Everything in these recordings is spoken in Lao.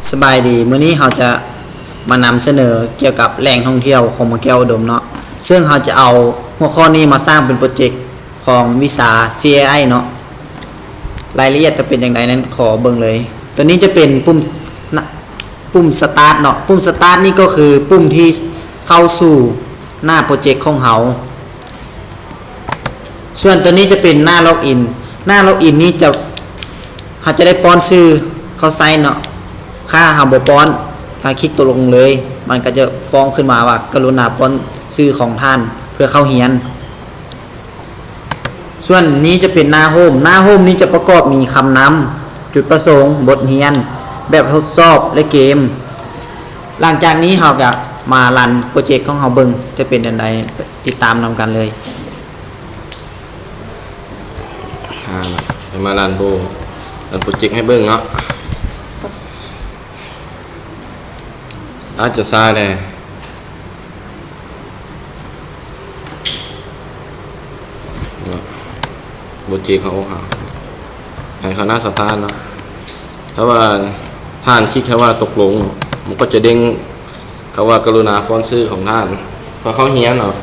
ສະບາຍດີ, ມື້ນີ້ເຮົາຈະມານຳສະເໜີກ່ຽວກັບແຫຼ່ງທ່ອງທ່ຽວຂອງເມືອງແກ້ວອຸດົມເນາະ, ເຊິ່ງເຮົາຈະເອົາຫົວຂໍ້ນີ້ມາສ້າງເປັນໂປຣເຈັກຂອງວິຊາ CAI ເນາະ. ລາຍລະອຽດຈະເປັນຈັ່ງໃດນັ້ນ ຂໍເບິ່ງເລີຍ. ຕົວນີ້ຈະເປັນປຸ່ມ ນະ ປຸ່ມ Start ເນາະ, ປຸ່ມ Start ນີ້ກໍຄືປຸ່ມທີ່ເຂົ້າສູ່ໜ້າໂປຣເຈັກຂອງເຮົາ. ສ່ວນຕົວນີ້ຈະເປັນໜ້າ Login. ໜ້າ Login ນີ້ຈະ ເຮົາຈະໄດ້ປ້ອນຊື່ເຂົ້າໃຊ້ເນາະ. ຖ້າເຮົາບໍ່ປ້ອນ, ຖ້າຄລິກຕົກລົງເລີຍ, ມັນກໍຈະຟ້ອງຂຶ້ນມາວ່າ ກະລຸນາປ້ອນຊື່ຂອງທ່ານເພື່ອເຂົ້າຮຽນ. ສ່ວນນີ້ຈະເປັນໜ້າ Home. ໜ້າ Home ນີ້ຈະປະກອບມີຄຳນຳ, ຈຸດປະສົງ, ບົດຮຽນ, ແບບທົດສອບ ແລະ ເກມ. ຫຼັງຈາກນີ້ເຮົາກະມາລັນໂປຣເຈັກຂອງເຮົາເບິ່ງ ຈະເປັນຈັ່ງໃດ, ຕິດຕາມນຳກັນເລີຍ. ອ່າ ໃຫ້ມາລັນໂປຣ ລັນໂປຣເຈັກໃຫ້ເບິ່ງເນາະ. ອາດຈະຊ້າແດ່ເນາະ, ໂປຣເຈັກເຮົາຫາ ໃຫ້ເຂົ້າໜ້າ Start ເນາະ. ຖ້າວ່າທ່ານຄລິກຄຳວ່າຕົກລົງ, ມັນກໍຈະເດ້ງຄຳວ່າ ກະລຸນາປ້ອນຊື່ຂອງທ່ານເພື່ອເຂົ້າຮຽນເນາະ.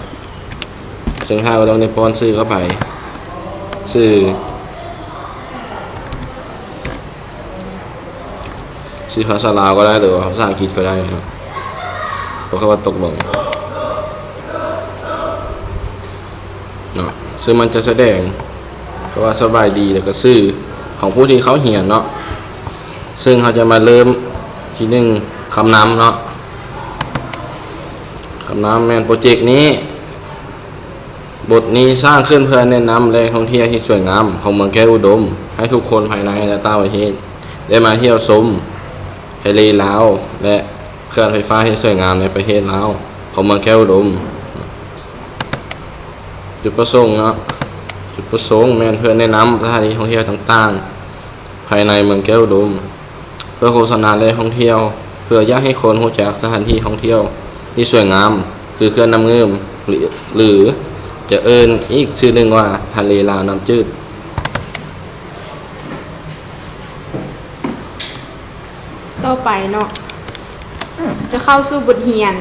ເຊິ່ງທ່ານກໍຕ້ອງໄດ້ປ້ອນຊື່ເຂົ້າໄປ, ຊື່ ຊື່ພາສາລາວກໍໄດ້ ຫຼືວ່າພາສາອັງກິດກໍໄດ້ເນາະ. ເພາະຄຳວ່າຕົກລົງເນາະ, ເຊິ່ງມັນຈະສະແດງຄຳວ່າສະບາຍດີ ແລ້ວກໍຊື່ຂອງຜູ້ທີ່ເຂົ້າຮຽນເນາະ. ເຊິ່ງເຮົາຈະມາເລີ່ມທີໜຶ່ງ ຄຳນຳເນາະ. ຄຳນຳແມ່ນໂປຣເຈັກນີ້ ບົດນີ້ສ້າງຂຶ້ນເພື່ອແນະນຳແຫຼ່ງທ່ອງທ່ຽວທີ່ສວຍງາມຂອງເມືອງແກ້ວອຸດົມ ໃຫ້ທຸກຄົນພາຍໃນ ແລະ ຕ່າງປະເທດ ໄດ້ມາທ່ຽວຊົມທະເລລາວ ແລະ ເຂື່ອນໄຟຟ້າທີ່ສວຍງາມໃນປະເທດລາວ ຂອງເມືອງແກ້ວອຸດົມ. ຈຸດປະສົງເນາະ, ຈຸດປະສົງແມ່ນເພື່ອແນະນຳສະຖານທີ່ທ່ອງທ່ຽວຕ່າງໆ ພາຍໃນເມືອງແກ້ວອຸດົມ ເພື່ອໂຄສະນາແຫຼ່ງທ່ອງທ່ຽວ, ເພື່ອຢາກໃຫ້ຄົນຮູ້ຈັກສະຖານທີ່ທ່ອງທ່ຽວທີ່ສວຍງາມ ຄືເຂື່ອນນ້ຳງື່ມ ຫຼື ຫຼື ຈະເອີ້ນອີກຊື່ໜຶ່ງວ່າ ທະເລລາວນ້ຳຈືດ. ຕໍ່ໄປເນາະ ຈະເຂົ້າສູ່ບົດຮຽນ.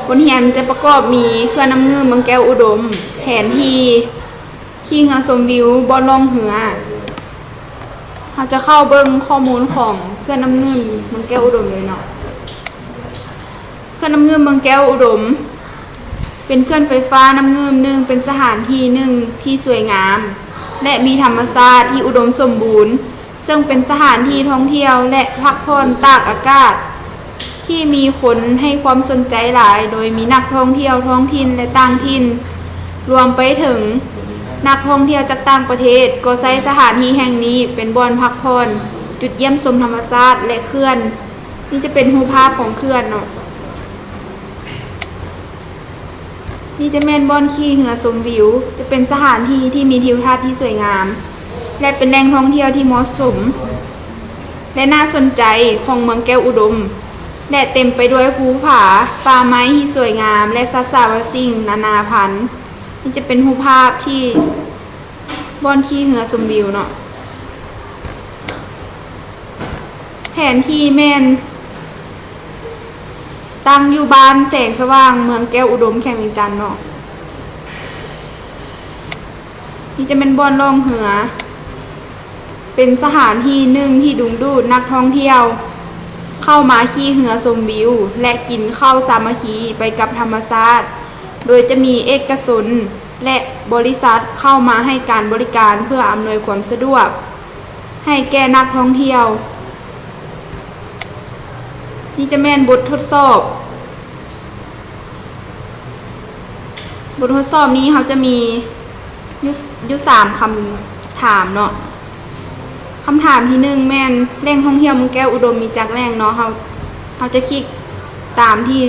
ບົດຮຽນຈະປະກອບມີເຂື່ອນນ້ຳງື່ມເມືອງແກ້ວອຸດົມ, ແຜນທີ່ ຂີ່ເຮືອຊົມວິວ, ບ່ອນລ່ອງເຮືອ. ເຮົາຈະເຂົ້າເບິ່ງຂໍ້ມູນຂອງເຂື່ອນນ້ຳງື່ມເມືອງແກ້ວອຸດົມເລີຍເນາະ. ເຂື່ອນນ້ຳງື່ມເມືອງແກ້ວອຸດົມ ເປັນເຂື່ອນໄຟຟ້ານ້ຳງື່ມໜຶ່ງ, ເປັນສະຖານທີ່ໜຶ່ງທີ່ສວຍງາມ ແລະ ມີທຳມະຊາດທີ່ອຸດົມສົມບູນ, ເຊິ່ງເປັນສະຖານທີ່ທ່ອງທ່ຽວ ແລະ ພັກຜ່ອນຕາກອາກາດ ທີ່ມີຄົນໃຫ້ຄວາມສົນໃຈຫຼາຍ, ໂດຍມີນັກທ່ອງທ່ຽວທ້ອງຖິ່ນ ແລະ ຕ່າງຖິ່ນ, ລວມໄປເຖິງນັກທ່ອງທ່ຽວຈາກຕ່າງປະເທດ ກໍໃຊ້ສະຖານທີ່ແຫ່ງນີ້ເປັນບ່ອນພັກຜ່ອນ, ຈຸດຢ້ຽມຊົມທຳມະຊາດ ແລະ ເຂື່ອນ. ນີ້ຈະເປັນຮູບພາບຂອງເຂື່ອນເນາະ. ນີ້ຈະແມ່ນບ່ອນຂີ່ເຮືອຊົມວິວ, ຈະເປັນສະຖານທີ່ທີ່ມີທິວທັດທີ່ສວຍງາມ ແລະ ເປັນແຫຼ່ງທ່ອງທ່ຽວທີ່ເໝາະສົມ ແລະ ໜ້າສົນໃຈຂອງເມືອງແກ້ວອຸດົມ ແລະ ເຕັມໄປດ້ວຍພູຜາ, ປ່າໄມ້ທີ່ສວຍງາມ ແລະ ສັດສາວະສິ່ງນານາພັນ. ນີ້ຈະເປັນຮູບພາບທີ່ບ່ອນຂີ່ເຮືອຊົມວິວເນາະ. ແຜນທີ່ແມ່ນຕັ້ງຢູ່ບ້ານແສງສະຫວ່າງ ເມືອງແກ້ວອຸດົມ ແຂວງວຽງຈັນເນາະ. ນີ້ຈະແມ່ນບ່ອນລ່ອງເຮືອ, ເປັນສະຖານທີ່ໜຶ່ງທີ່ດຶງດູດນັກທ່ອງທ່ຽວເຂົ້າມາຂີ່ເຮືອຊົມວິວ ແລະ ກິນເຂົ້າສາມັກຄີໄປກັບທຳມະຊາດ, ໂດຍຈະມີເອກະຊົນ ແລະ ບໍລິສັດເຂົ້າມາໃຫ້ການບໍລິການເພື່ອອຳນວຍຄວາມສະດວກໃຫ້ແກ່ນັກທ່ອງທ່ຽວ. ນີ້ຈະແມ່ນບົດທົດສອບ. ບົດທົດສອບນີ້ເຮົາຈະມີຢູ່ ຢູ່ສາມຄຳຖາມເນາະ. ຄຳຖາມທີໜຶ່ງແມ່ນ ແຫຼ່ງທ່ອງທ່ຽວເມືອງແກ້ວອຸດົມມີຈັກແຫຼ່ງເນາະ. ເຮົາ ເຮົາຈະຄລິກຕາມທີ່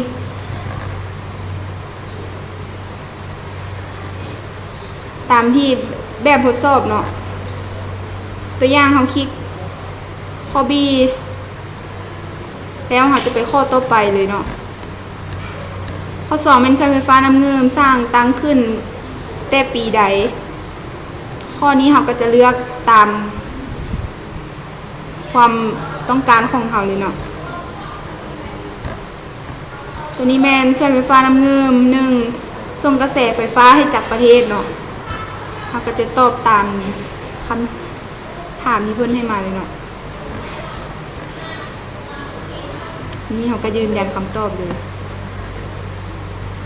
ຕາມທີ່ແບບທົດສອບເນາະ. ຕົວຢ່າງເຮົາຄລິກຂໍ້ B ແລ້ວເຮົາຈະໄປຂໍ້ຕໍ່ໄປເລີຍເນາະ. ຂໍ້ສອງແມ່ນເຂື່ອນໄຟຟ້ານ້ຳງື່ມສ້າງຕັ້ງຂຶ້ນແຕ່ປີໃດ? ຂໍ້ນີ້ເຮົາກໍຈະເລືອກຕາມ ຄວາມ ຕ້ອງການຂອງເຮົາເລີຍເນາະ. ໂຕນີ້ແມ່ນເຂື່ອນໄຟຟ້ານ້ຳງື່ມ ໜຶ່ງ ສົ່ງກະແສໄຟຟ້າໃຫ້ຈັກປະເທດເນາະ. ເຮົາກໍຈະຕອບຕາມຄຳຖາມທີ່ເພິ່ນໃຫ້ມາເລີຍເນາະ. ນີ້ເຮົາກໍຢືນຢັນຄຳຕອບເລີຍ.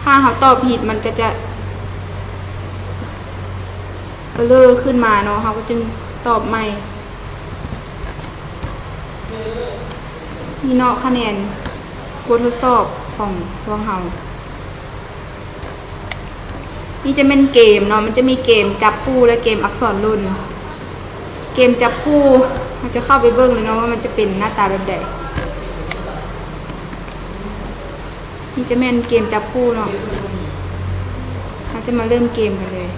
ຖ້າເຮົາຕອບຜິດ ມັນກໍຈະເອີເຣີຂຶ້ນມາເນາະ, ເຮົາກໍຈຶ່ງຕອບໃໝ່. ນີ້ເນາະ ຄະແນນບົດທົດສອບຂອງພວກເຮົາ. ນີ້ຈະແມ່ນເກມເນາະ, ມັນຈະມີເກມຈັບຄູ່ ແລະ ເກມອັກສອນຫຼົ່ນ. ເກມຈັບຄູ່ ເຮົາຈະເຂົ້າໄປເບິ່ງເລີຍເນາະ ວ່າມັນຈະເປັນໜ້າຕາແບບໃດ. ນີ້ຈະແມ່ນເກມຈັບຄູ່ເນາະ, ເຮົາຈະມາເລີ່ມເກມກັນເລີຍ.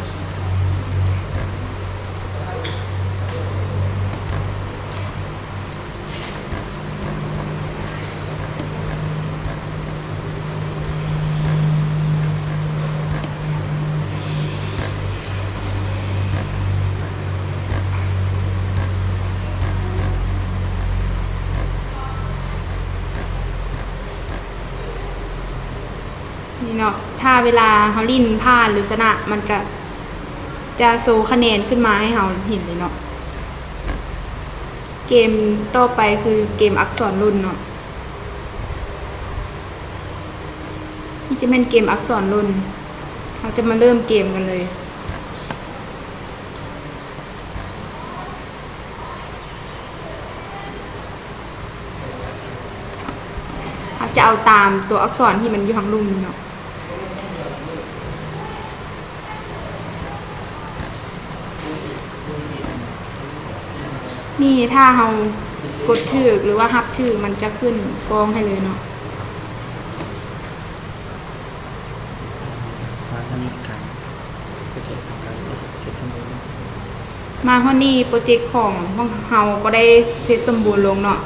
ນີ້ເນາະ, ຖ້າເວລາເຮົາຫຼິ້ນຜ່ານ ຫຼື ຊະນະ ມັນກະຈະໂຊຄະແນນຂຶ້ນມາໃຫ້ເຮົາເຫັນເລີຍເນາະ. ເກມຕໍ່ໄປຄືເກມອັກສອນຫຼົ່ນເນາະ. ນີ້ຈະແມ່ນເກມອັກສອນຫຼົ່ນ. ເຮົາຈະມາເລີ່ມເກມກັນເລີຍ. ເຮົາຈະເອົາຕາມຕົວອັກສອນທີ່ມັນຢູ່ທາງລຸ່ມນີ້ເນາະ. ນີ້ຖ້າເຮົາກົດຖືກ ຫຼືວ່າຮັບຖືກ ມັນຈະຂຶ້ນຟອງໃຫ້ເລີຍເນາະ. ມາຮອດນີ້ການໂປຣເຈັກຂອງການເຮັດເສັດສົມບູນ ມາຮອດນີ້ໂປຣເຈັກຂອງພວກເຮົາກໍໄດ້ເສັດສົມບູນລົງເນາະ.